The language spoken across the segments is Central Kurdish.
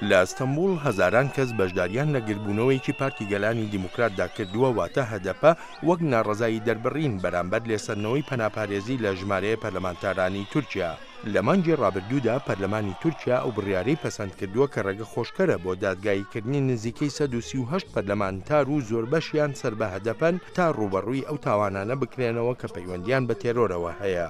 لە ئەستەنبوڵ هەزاران کەس بەشداریان لە گردبوونەوەیەکی پارتی گەلانی دیموکراتدا کردووە، واتە هەدەپە، وەک ناڕەزایی دەربڕین بەرامبەر لێسەندنەوەی پەناپارێزی لە ژمارەیە پەرلەمانتارانی تورکیا. لە مانگی ڕابردوودا پەرلەمانی تورکیا ئەو بڕیارەی پەسەندکردووە کە ڕێگە خۆشکەرە بۆ دادگاییکردنی نزیکەی 138 پەرلەمانتار و زۆربەشیان سەر بە هەدەپەن تا ڕووبەڕووی ئەو تاوانانە بکرێنەوە کە پەیوەندییان بە تێرۆرەوە هەیە.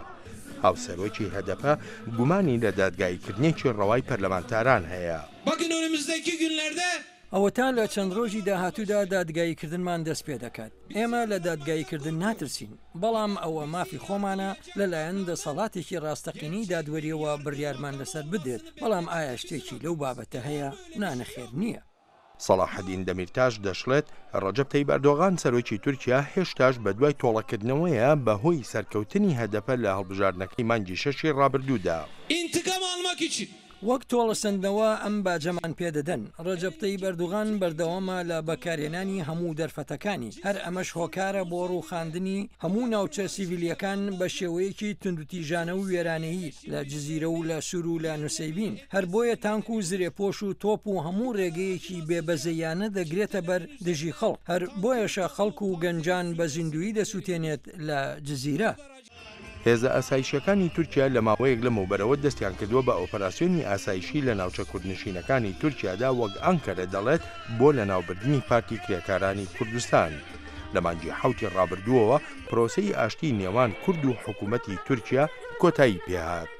هاوسەرۆکی هەدەپە گومانی لە دادگاییکردنێکی ڕەوای پەرلەمانتاران هەیە. Bakın önümüzdeki günlerde. ئەوەتا لە چەند ڕۆژی داهاتوودا دادگاییکردنمان دەستپێدەکات. ئێمە لە دادگاییکردن ناترسین، بەڵام ئەوە مافی خۆمانە لەلایەن دەسەڵاتێکی ڕاستەقینەی دادوەرییەوە بڕیارمان لەسەر بدرێت، بەڵام ئایا شتێکی لەو بابەتە هەیە؟ نا نەخێر نییە. سەڵاحەدین دەمیرتاش دەشڵێت، ڕەجەب تەیب ئەردۆغان سەرۆکی تورکیا هێشتاش بەدوای تۆڵەکردنەوەیە بەهۆی سەرکەوتنی هەدەپە لە هەڵبژاردنەکەی مانگی شەشی ڕابردوودا. İntikam almak için. وەک تۆڵەسەندنەوە ئەم باجەمان پێدەدەن. ڕەجەب تەیب ئەردوغان بەردەوامە لە بەکارهێنانی هەموو دەرفەتەکانی، هەر ئەمەش هۆکارە بۆ ڕووخاندنی هەموو ناوچە سیڤیلییەکان بە شێوەیەکی توندوتیژانە و وێرانەیی لە جزیرە و لە سور و لە نوسەیبین، هەر بۆیە تانک و زرێپۆش و تۆپ و هەموو ڕێگەیەکی بێ بەزەییانە دەگرێتە بەر دژی خەڵک، هەر بۆیەشە خەڵک و گەنجان بە زیندوویی دەسوتێنێت لە جزیرە. هێزە ئاسایشییەکانی تورکیا لە ماوەیەک لەمەوبەرەوە دەستیان کردووە بە ئۆپەراسیۆنی ئاسایشی لە ناوچە کوردنشینەکانی تورکیادا وەک ئانکەرە دەڵێت بۆ لەناوبردنی پارتی کرێکارانی کوردستان. لە مانگی حەوتی ڕابردووەوە پرۆسەی ئاشتی نێوان کورد و حکوومەتی تورکیا کۆتایی پێهات.